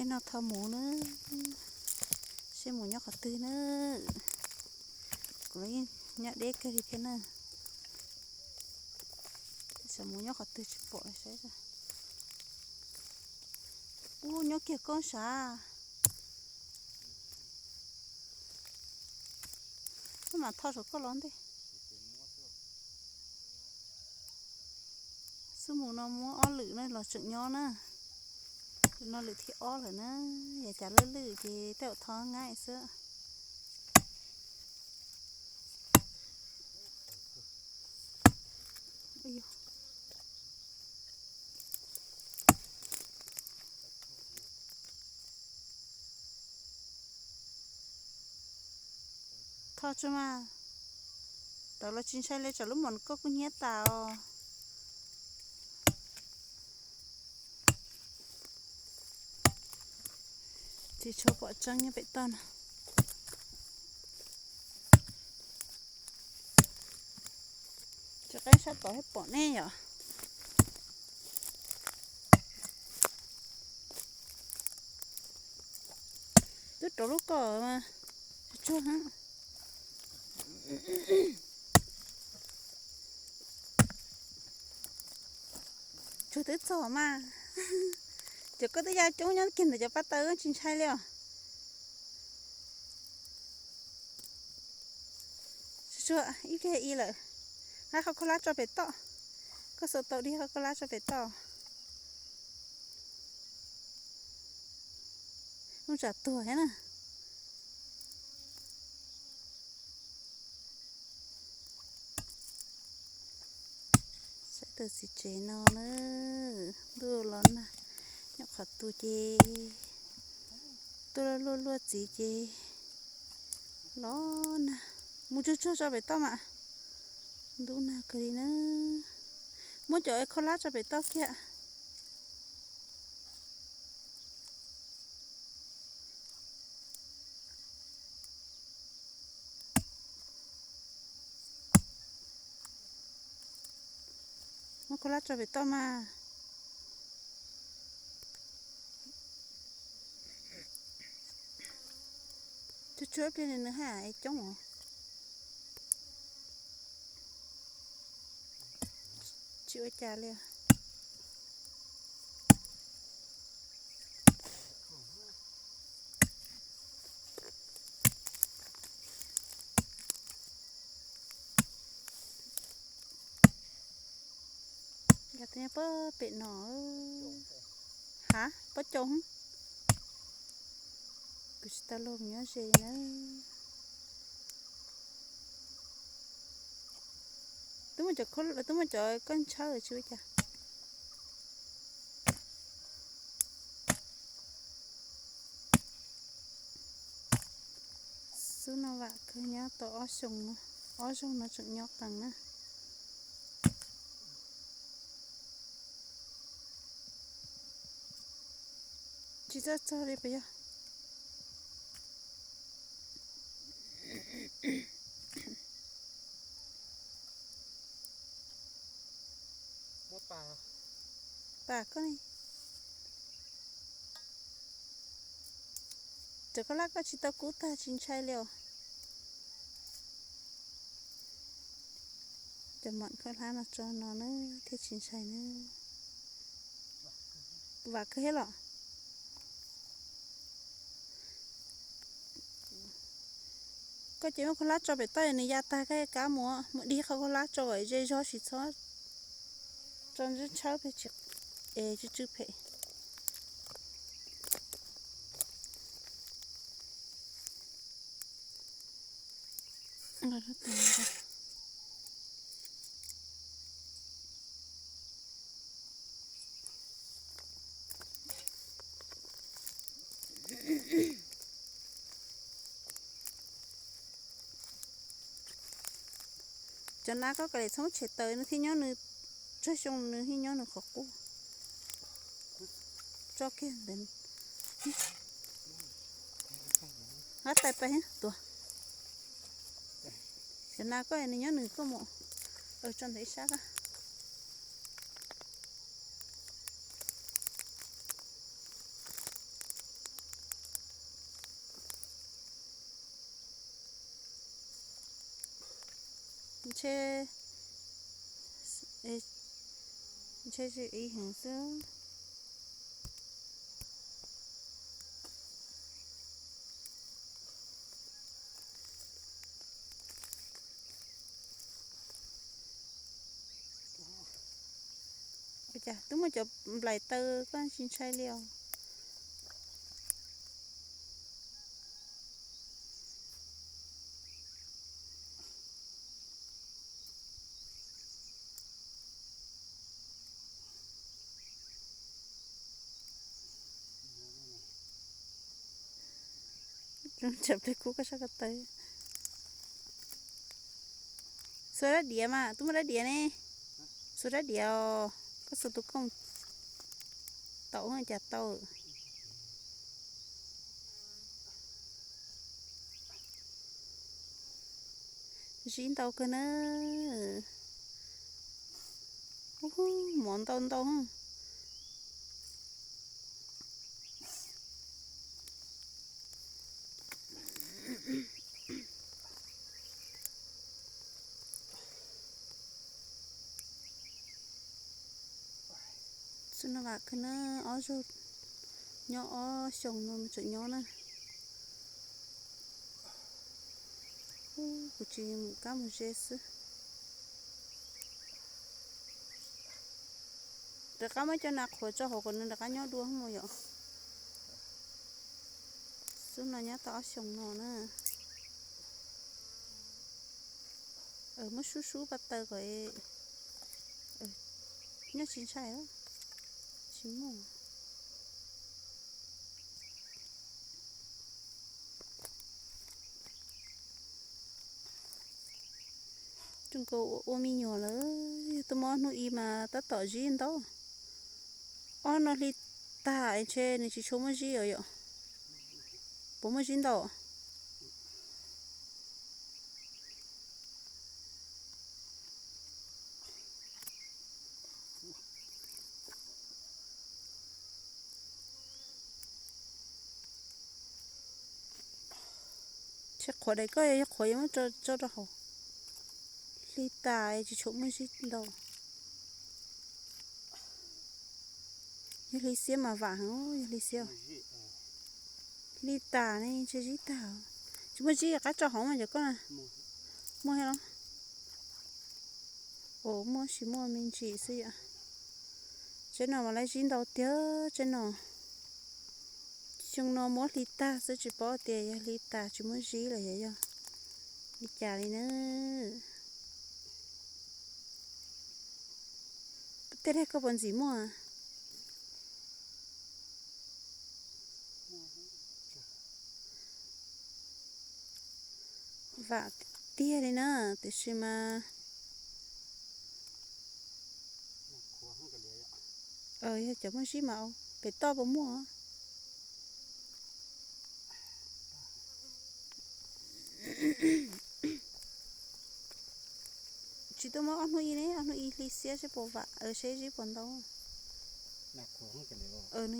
No tho mus na, seb mus nyob qhov twg na. Kuv los yeej nyob deb kawg li thiab na. Xyov mus nyob qhov twg tsis pom saib. Ub, nyob kiag koob sav. Koj mam tho saum koj los ntej. Xub mus no muab ob lwm no los tseem nyob na. Lwm no lwm thib ob lawm na. Yog cas lwj lwj ces tej zaum tho ngab xwb. Tho tso mas. Tawm los tsis ntshai li, tsam lub mom koj kuj hnyiab tas os. Tsis tshua pom tseeb nyob pem toj no. Tsis qeeb sab tod thiab pom nej yom. Twb rau lub ko mas tsuag tsuag. Tsuag twb txog mas. Cov koj twb ya coob nyob kiag ntawm cov paj taw tsis ntshai li os. Tsuag tsuag ib pliag ib lawm. Hab qhov khaub hlab tso pem toj. Koj xav tau dig qhov khaub hlab tso pem toj. Muaj tsam tuag thiab na. Saib tus txiv tsev no na, ntuj los nag, nyob qhov twg ces tuaj luaj luaj txiv ces los nag. Mus tsuag tsuag tso pem toj mas, ntuj nag kawg li na. Muab cov khaub hlab tso pem toj kiag. Muab khaub hlab tso pem toj mas. Tsuag tsuag ib pliag nws haj coob os. Tsis ua cas li. Yog tus nyob pem no, hab pob coo, kuv tsis tau los nyob ze na. Twb muaj cov koj ntshawb tsis ua cas. Xub no vam kawg nyob tau ob xyoos no, ob zaug no tseem nyob qees na. Tsis txawj txog li puas yog? Pas koj ne. Cov khaub hlab koj tsis tau kub tag tsis ntshai li os. Cov mom khaub hlab no tso no na thiaj tsis ntshai na. Vam kawg thiab los? Koj ces muab khaub hlab tso pem toj nws ya tag kab mus, mus dig qhov khaub hlab tso kom ze zog tsis txhob tso ntshawb pem es tsw tsw phem. Cov nab koj kav liam txhob tshem taws, nws thiaj nyob nws tsawg xyoo nws thiaj nyob nws qhov qub. Tso kiag ntawd. Hab tais pais tuaj. Cov nab koj nws nyob nws koj mus. Tso ntawm ib sab koj. Ntshe, ntshe ib heev xwb. Ua cas twb muaj cov nplaim taw koj tsis ntshai li os? Tsam peb kub koj sab ko taw. Xuas rab diav mas, twb muaj rab diav ne. Xuas rab diav os, koj xuas tus kooj tau cas tau. Zib ntau kawg na. Ub, mov ntau ntau. Xwb no vam kawg na, ob zaug nyob ob xyoos no tseem nyob na. Kuv tsis mus kab mus ze xwb. Rov qab muab cov nas qhuav tso hauv kom nws rov qab nyob dua mus yom. Xub no nyob tau ob xyoos no na. Muab sub sub paj taw kom nyob tsis ntshai, tsis muaj. Tseem kawg ua me nyuam lawm, yog tuaj muab ob hnub ib mas tab tom zib ntau. Ob no hli tag ntshe nws tsis tshua muaj zib os yom. Puas muaj zib ntau? Tsis qhuav daim koj, yog qhuav yuav muab tso rau hauv. Hli tas tsis tshua muaj zib ntau. Yog hli xiab mas vam heev, yog hli xiab. Hli tas ne ntshe zib tag. Tsis muaj zib qab tso hauv mas cov koj na. Muaj thiab los? Ua muaj tsis muaj me ntsis xwb yom. Tsev no mas lawv zib ntau tiag tsev no. Xyoo no muab hli tag xwb tsis paub tias yog hli tas tsis muaj zib los yog li cas li na. Tej dag koj puas ntxim muaj? Vam tiag li na, tiam sis mas yog cov muaj zib mas pem toj puas muaj. Tsis tuaj muab ob hnub ib ne, ob hnub ib hli xiab seb puas vam, seb zib puas ntau.